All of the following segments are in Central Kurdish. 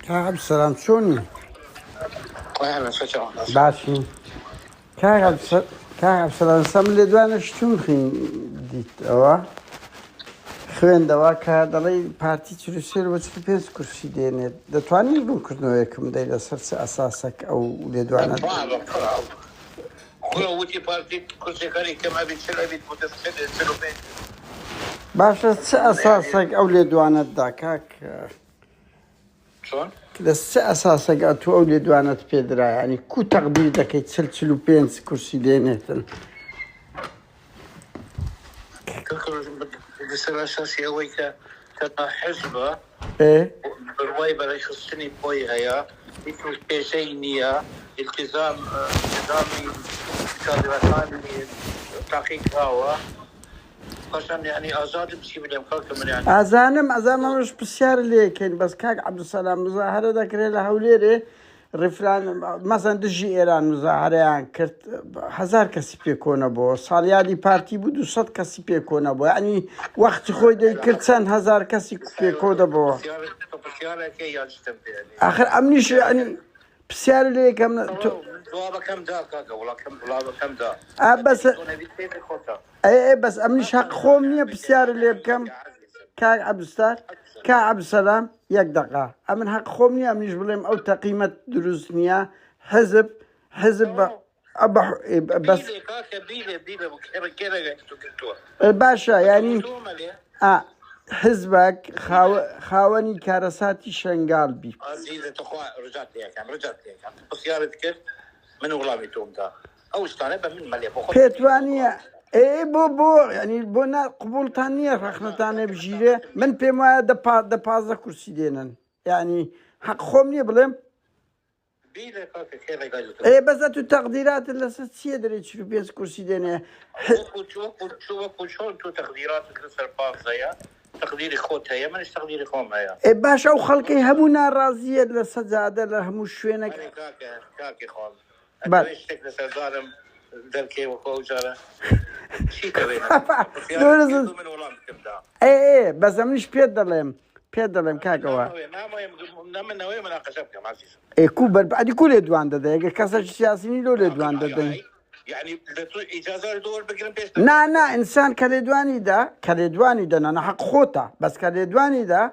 کاک عەبدولسەلام چۆنی؟ باشی کاک عەبدولسەلام سەم لێدوانە شتون خین دیتەوە خوێندەوە کە دەڵێی پارتی 43 بۆ 45 کورسی دێنێت دەتوانین ڕوونکردنەوەیەکم دەی لەسەر چ ئەساسەک ئەو لێدوانە خۆ وتی پارتی کورسیەکانی کەم ئەبیت چل ئەبیت وتم 45. باشە چ ئەساسەک ئەو لێدوانەت دا کاک؟ چۆن؟ لە چ ئەساسەک ئەتوو ئەو لێدوانەت پێدرا یانی کو تەقدیر دەکەی چل 45 کورسی دێنێتن؟ لەسەر ئەساسی ئەوەی کە تەنها حزبە ئێ بڕوای بە ڕێکخستنی خۆی هەیە، هیچ کێشەی نییە، ئیلتیزام ئیلتیزامی کادرەکانی تاقی کراوە، پاشان یانی ئازادم چی بلێم کاکە من یانی. ئەزانم ئەزانم ئەمەش پرسیارت لێ کەین بەس کاک عەبدولسەلام مزاهەرە دەکرێ لە هەولێرێ ڕیفران مەسەن دژی ئێران مزاهەرەیان کرد هەزار کەسی پێ کۆنەبۆوە ساڵیادی پارتی بوو 200 کەسی پێ کۆنەبوو یعنی وەختی خۆی دەیکرد چەند هەزار کەسی پێ کۆ دەبەوە ئاخر ئەمنیش یعنی پرسیار لێ یەکەم بەس ئەی بەس ئەمنیش هەق خۆم نییە پرسیار لێ بکەم کاک عەبدولستار کاک عەبدولسەلام یەک دەقە ئەمن هەق خۆم نییە ئەمنیش بڵێم ئەو تەقیمەت دروست نییە حزب حزب بە بەس باشە ینی حزبک خاوەنی کارەساتی شنگال بی من وڵامی تۆمدا ئەو شتانە بە من مەلێ بۆ خۆت پێت وانییە ئێ بۆ بۆ ینی بۆ نا قبوڵتان نییە ڕەخنەتان لێ بگیرێ من پێم وایە دە پا دە 15 کورسی دێنن یعنی حەق خۆم نییە بڵێم بیرە کاکە کێ ڕێگای لە تۆ ئێ بەس ئەتو تەقدیراتت لەسەر چییە دەرێ 45 کورسی دێنێ وەکو وەکو وەکو چۆن تۆ تەقدیراتت لەسەر پازدەیە تەقدیری خۆت هەیە منیش تەقدیری خۆم هەیە. ئێ باش ئەو خەڵکەی هەموو ناڕازییە لە سەجادە لە هەموو شوێنێک ئەرێ کاکە کاکی خۆم ئەتەوێ شتێک لەسەر زارم دەرکەی وەکو ئەو جارە چی تەوێ پرسیارت کرد و من وەڵامتم دا. ئێ ئێ بەس ئەمنیش پێت دەڵێم پێت دەڵێم کاک ئەوە. نامەوێ من نەوەیە مناقەشە بکەم عەزیزم. ئێ کو بەر ئەدی کو لێدوان دەدەی ئەگەر کەسێکی سیاسی نی لۆ لێدوان دەدەی. یعنی لە تۆ ئیجازە لە تۆ وەربگرم پێش نا نا ئینسان کە لێدوانی دا کە لێدوانی دەنا نە حەق خۆتە بەس کە لێدوانی دا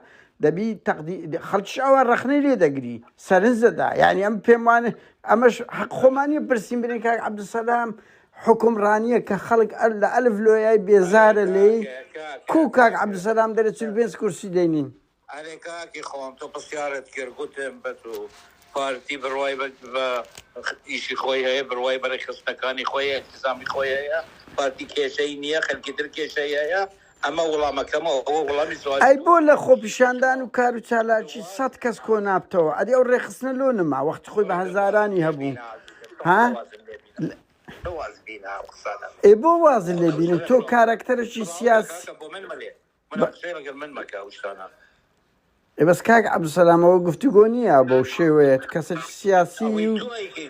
دەبی تەقدی خەڵکیش ئەوە ڕەخنەی لێ دەگری سەرنج دەدا یعنی ئەم پێم وانە ئەمەش حەق خۆمان نیە پرسین برێن کاک عەبدولسەلام حوکمڕانییە کە خەڵک لە ئەلف لۆیای بێزارە لێی کو کاک عەبدولسەلام دەرێ 45 کورسی دەینین. ئەرێ کاکی خۆم تۆ پرسیارت کرد گوتم بە تۆ پارتی بڕوای بە بە ئیشی خۆی هەیە بڕوای بە ڕێکخستنەکانی خۆی هەیە ئیلتیزامی خۆی هەیە پارتی کێشەی نییە خەلکی تر کێشەی هەیە ئەمە وڵامەکەمە ئەوە وڵامی سوالی ئەی بۆ لە خۆپیشاندان و کار و چالاکی سەت کەس کۆ نابتەوە ئەدی ئەو ڕێکخستنە لۆ نما وەختی خۆی بە هەزارانی هەبوو ها ئێ بۆ وازت لێ بینم تۆ کارەکتەرێکی سیاسی ئێ بەس کاک عەبدولسەلام ئەوە گفتوگۆ نییە بەو شێوەیە تو کەسێکی سیاسی و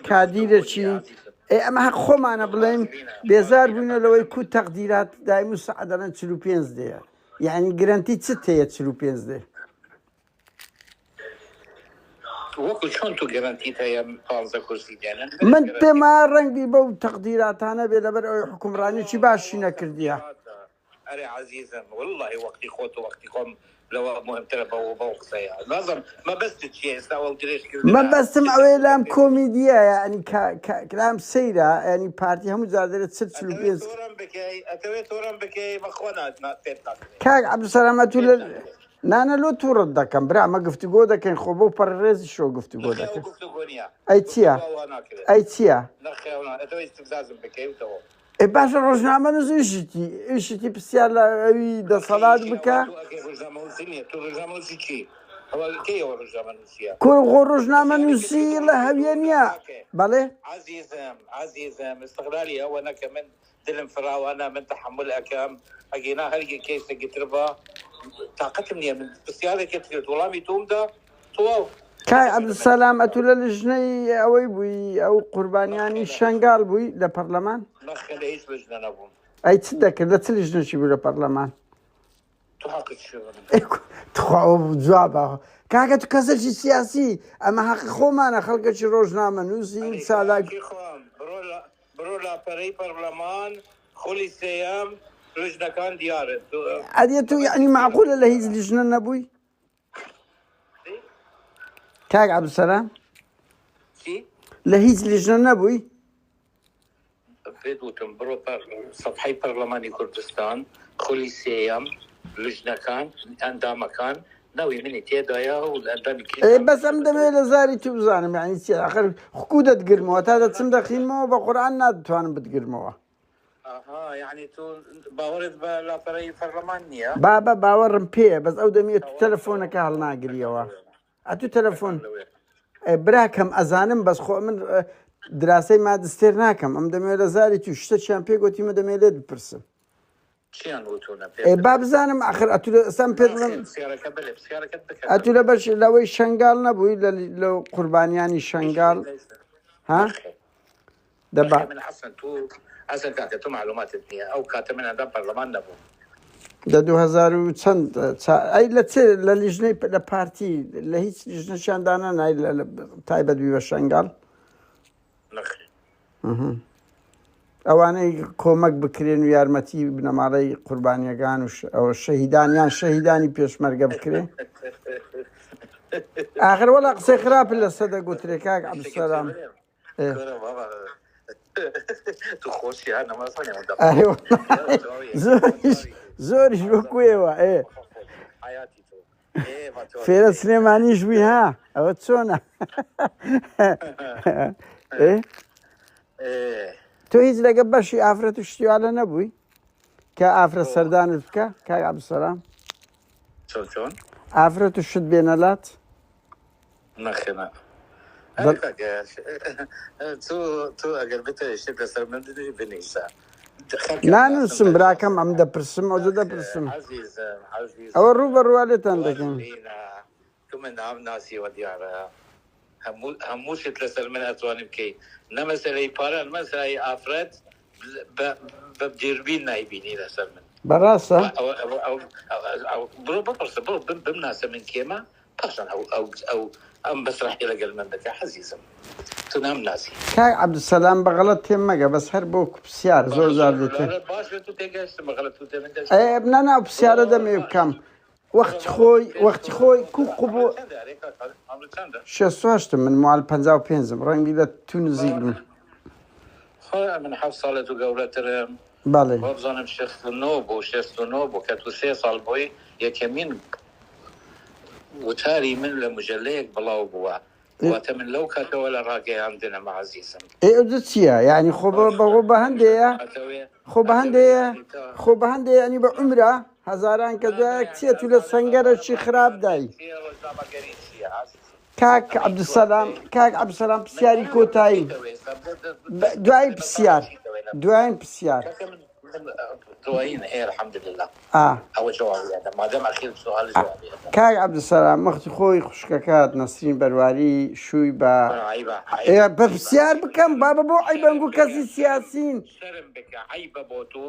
کادیرێکی ئێ ئەمە هەق خۆمانە بڵێن بێزار بووینە لەوەی کو تەقدیرات دایم و سەعە دەڵێن 45 دێ یعنی گرەنتی چت هەیە 45 دێ وەکو چۆن تو گەرەنتیت هەیە پانزە کورسی دێنن من پێم وایە ڕەنگی بەو تەقدیراتانە بێ لەبەر ئەوەی حوکمڕانیی باشی نەکردیە. ئەرێ عەزیزم وەڵڵاهی وەختی خۆت و وەختی خۆم لەوە موهیمترە بەو بەو قسەیە نازم مەبەستت چیە ئێستا ئەو درێژ کردنە مەبەستم ئەوەیە لام کۆمیدیە یانی کە کە لام سەیرە یانی پارتی هەموو جار دەرێ چل چل و ئەتەوێ پێنج تۆرەم بکەی ئەتەوێ تۆرەم بکەی بەخوا نا نا پێت ناکرێ کاک عەبدولسەلام ئەتوو پێت لە ناکرێ نانا لۆ توڕەت دەکەم برا ئەمە گفتوگۆ دەکەین خۆ بەو پەڕی ڕێزیشەوە گفتوگۆ نەخێ ئەو دەکەین گفتوگۆ نیە ئەی چییە گفتوگۆ ئەوها ناکرێ ئەی چییە نەخێ ئەو نا ئەتەوێ ئیستفزازم بکەی و تەواو. ئێ باشە ڕۆژنامەنووس ئیشیتی ئیشیتی پرسیار لە ئەوی دەسەڵات بکە کورە خۆ ڕۆژنامەنووسی لە هەویە نییە بەڵێ عزیزم عزیزم استغلالی ئەوە نەکە من دلم فراوانە من تحمل ئەکەم ئەگینا هەرگی کەیسێکی تر بە تاقەتم نییە من پرسیارێکت کرد وەڵامی تۆم دا تەواو کاک عەبدولسەلام ئەتوو لە لیژنەی ئەوەی بووی ئەو قوربانیانی شەنگال بووی لە پەرلەمان نەخێر لە هیچ لیژنە نەبووم ئەی چ دەکرد لە چ لیژنەکی بوو لە پەرلەمان؟ تۆ حەقت چیە بە من؟ تخوا ئەوە جوابە کاکە تو کەسێکی سیاسی ئەمە حەقی خۆمانە خەڵکێکی ڕۆژنامە نووسین ئەرێ چالاک کاکی خۆم بڕۆ لە بڕۆ لاپەرەی پەرلەمان خولی سێیەم لوجنەکان دیارن تۆ ئەرێ تو مەبەستت یعنی چیە لە معقولە لە هیچ لیژنە نەبووی چی؟ کاک عەبدولسەلام چی؟ لە هیچ لیژنە نەبووی پێت وتم بڕۆ سەفحەی پەرلەمانی کوردستان خولی سێیەم لوجنەکان ئەندامەکان ناوی منی تێدایە و ئەندامی ئێ بەس ئەم دەمەوێت لە زاری تو بزانم یعنی چی ئاخر خکو دەتگرمەوە تا دەچم دەخینمەوە بە قورئان ناتوانم بتگرمەوە ئەها یعنی تۆ باوەڕت بە لاپەرەی پەرلەمان نییە؟ بابە باوەڕم پێیە بەس ئەو دەمیە تو تەلەفۆنەکە هەڵناگریەوە ئەتو تەلەفۆن براکەم ئەزانم بەس خۆ من دراسەی مادستێر ناکەم ئەم دەمێ لە زاری تو شتەکیان پێ گوتی من دەمێ لێت بپرسم با بزانم ئاخر ئەتو ئەسم پێ بڵێم ئەتو لە بەش لەوەی شنگال نەبووی لە قوربانیانی شنگال ها دەبا. من حەسەن تو حەسەن کاکە تو معلوماتت نییە ئەو کاتە من ئەندام پەرلەمان نەبووم. لە 2000 و چەند ئەی لە چ لە لیژنەی لە پارتی لە هیچ لیژنەشیان دانانای لە تایبەت بی بە شەنگال؟ نەخێر. ئەوانەی کۆمەک بکرێن و یارمەتی بنەماڵەی قوربانیەکان و ئەوە شەهیدان یان شەهیدانی پێشمەرگە بکرێ ئاخر وەڵا قسەی خراپ لەسەر دەگوترێ کاک عەبدولسەلام. زۆریش وەکوێوە ئێ فێرە سلێمانیش بووی ها ئەوە چۆنە تۆ هیچ لەگە بەشی ئافرەت و شتیوالە نەبووی کە ئافرەت سەردانت بکە کاک عەبدولسەلام ئافرەت و شت بێنەلات نەخێر نا ئەرێ کاکە تۆ تۆ ئەگەر بتەوێ شتێک لەسەر من بنووسی بنووسە خەڵکم ناسم نانووسم بەس براکەم ئەم دەپرسم ئەوجە دەپرسم عەزیزم ئەوە عەزیزم ڕوو بە ڕووە لێتان واز دەکەین بینە تو من نام ناسیوە دیارە هەموو هەموو شت لەسەر من ئەتوانی بکەی نە مەسەلەی پارە نە مەسەلەی ئافرەت بە بە دێربین نایبینی لەسەر من بەڕاستە ئەوە ئەوە ئەو ئەو بڕۆ بپرسە بڕۆ بمناسە من کێمە پاشان ئەو ئەو ئەو ئەم مەسرەحیە لەگەل من بکە حەزیزم تۆ نامناسی. کاک عەبدولسەلام بە غەڵەت تێم مەگە بەس هەر بۆ پسیار زۆر باشە جار دێتێ لالە باش لە تو تێگەشتم بە غەڵەت تو تێنەگەشتم ئێ نا نا ئەو بڕۆ پسیارە دەمەوێ باش بکەم بڕۆ وەختی بابە خۆی پێش وەختی تۆ خۆی کو عەمرت قبوڵ چەندە ئەرێ کاک عەمرت چەندە؟ 68 من موال 55م ڕەنگی لە تو نزیک با بم خۆ من حەفت ساڵ لە تو گەورەترم بەڵێ وابزانم 69 بوو 69 بوو کە تو سێ ساڵ بووی یەکەمین وتاری من لە مجەلەیەک بڵاو بووە، واتە من لەو کاتەوە لە ڕاگەیاندنم عەزیزم. ئێ ئەوجە چییە یانی خۆ بە باشە بە بە باشە هەندێیە ئەتەوێ خۆ بە ئەتەوێ هەندێیە یانی تا خۆ بە هەندێ یانی بە عومرە هەزاران کە نا نا دوایەک یانی چییە تو لە ئەزانم سەنگەرەکی ئەزانم خراپ ڕاگەیاندن دای. چییە ڕۆژنامەگەری چییە عەزیزم کاک ئەمەی تۆ عەبدولسەلام ئەڵێی کاک عەبدولسەلام من پرسیاری نازانم کۆتایی چیتەوێ ئێستا بۆ دوایین دەبێ بزانم پرسیار چیتەوێ لە من دوایین پرسیار کاکە من من دوایین ئێ الحمدلله ئا ئەوە جوابی ئەدەم مادەم ئەخیر سوال جوابی ئەدەم. کاک عەبدولسەلام وەختی خۆی خوشکەکەت نەسرین بەرواری شووی بە عەیبە ئێ عەیبە بە عەیبە پرسیار عەیبە بکەم شەرم بابە بۆ عەیبەن شەرم گو بکە کەسی شەرم سیاسین شەرم بکە عەیبە بۆ تۆ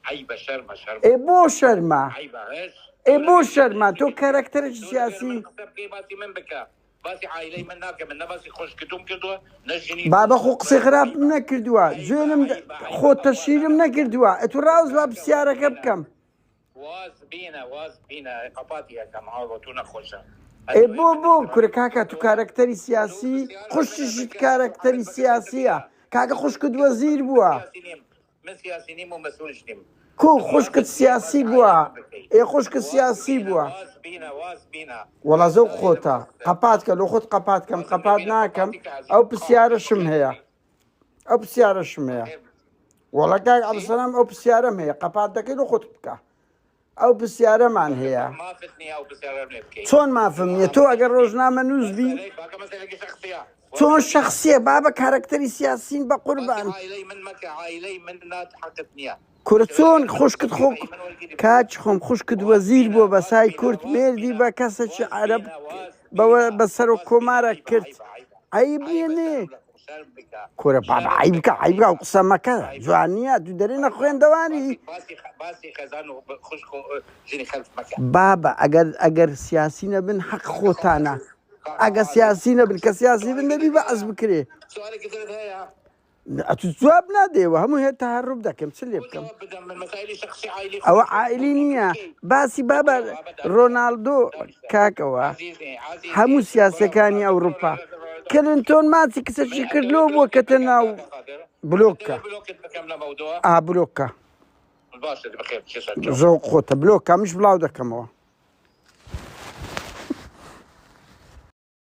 عەیبە شەرمە شەرمە ئێ بۆ شەرمە عەیبە هەش ئێ تۆ بۆ لەگەر من شەرمە تۆ شتێکی بکە کەرەکتەرێکی تۆ لەگەر سیاسی من قسە بکەی باسی من بکە باسی عایلەی من ناکە من نە باسی خوشکتوم کردووە نە ژنی بابە تۆم خۆ قسەی خراپم عەیبە نەکردووە عەیبە جوێنم عەیبە خۆ عەیبە واز تەشیرم ئەنە نەکردووە ئەتو ڕاوز با کاکە واز پرسیارەکە بینە بکەم واز بینە واز بینە قەپاتی ئەکەم ها بۆ تو نەخۆشە ئێ ئەتوێ بۆ من بۆ ئیحترامی کورە کاکە تو تۆ کارەکتەری تۆ سیاسی پرسیار لە منە خوشکیشت بکە تۆ حەقت کارەکتەری بە کەسی تر سیاسیە نییە کاکە خوشکت کە وەزیر من بووە سیاسی نیم من سیاسی نیم و مەسئولیش نیم کو تۆ خوشکت حەقت نییە سیاسی باسی بووە عایلەی من بکەی ئێ خوشکت واز سیاسی بینە بووە واز بینە واز بینە وەڵا زۆر ئێستا لێرە خۆتە بە قسە قەپات کە لۆ خۆت قەپات کەم وازم قەپات لەبینە ناکەم قەپاتی کە عەزیز ئەو قاپی پرسیارەشم بەخێر هەیە بێی ئەو پرسیارەشم هەیە بەخێر وەڵا کاک چی عەبدولسەلام ئەو پرسیارەم هەیە قەپات دەکەی لۆ خۆت بکە ئەو پرسیارەمان کاکە هەیە. تۆ مافت نییە ئەو پرسیارەم لێ بکەی. چۆن مافم نییە تۆ ئەگەر ڕۆژنامە نووس بی. مەسەلەی کاکە مەسەلەیەکی شەخسیە. چۆن شەخسیە بابە کارەکتەری سیاسین بە باسی قوربان. عایلەی من مەکە عایلەی من نات حەقت نییە. کورە چۆن خوشکت خۆ ڕەئی من وەرگری بکە. کاک خۆم خوشکت واز وەزیر بینە بووە بە واز سای بینە کورد واز مێردی بینە بە کەسەکی واز عەرەب بینە واز بەوە بینە بە سەرۆک واز بینە کۆمارە عەیبە کرد عەیبە عەیبە عەیب نییە عەیبە نێ شەرم لە خۆ. کورە بابە عەیبکە عەیبکە ئەو قسە مەکە جوان نییە تو دەرێ نە خوێندەواری بابە ئەگەر ئەگەر سیاسی نەبن حەق خۆتانە ئەگە سیاسی نەبن کە سیاسی بن دەبی بەعس بکرێ ئەتو جواب نادەیەوە هەموو هێ تەهەروب دەکەم چ لێ بکەم ئەوە عائلی نییە باسی بابە ڕۆناالدۆ کاکەوە هەموو سیاسەکانی ئەوروپا کلنتۆن ماچی کچەکی کرد لۆ بووە کەتە ناو بلۆکە ئا بلۆکە زۆر خۆتە بلۆکە منش بڵاو دەکەمەوە.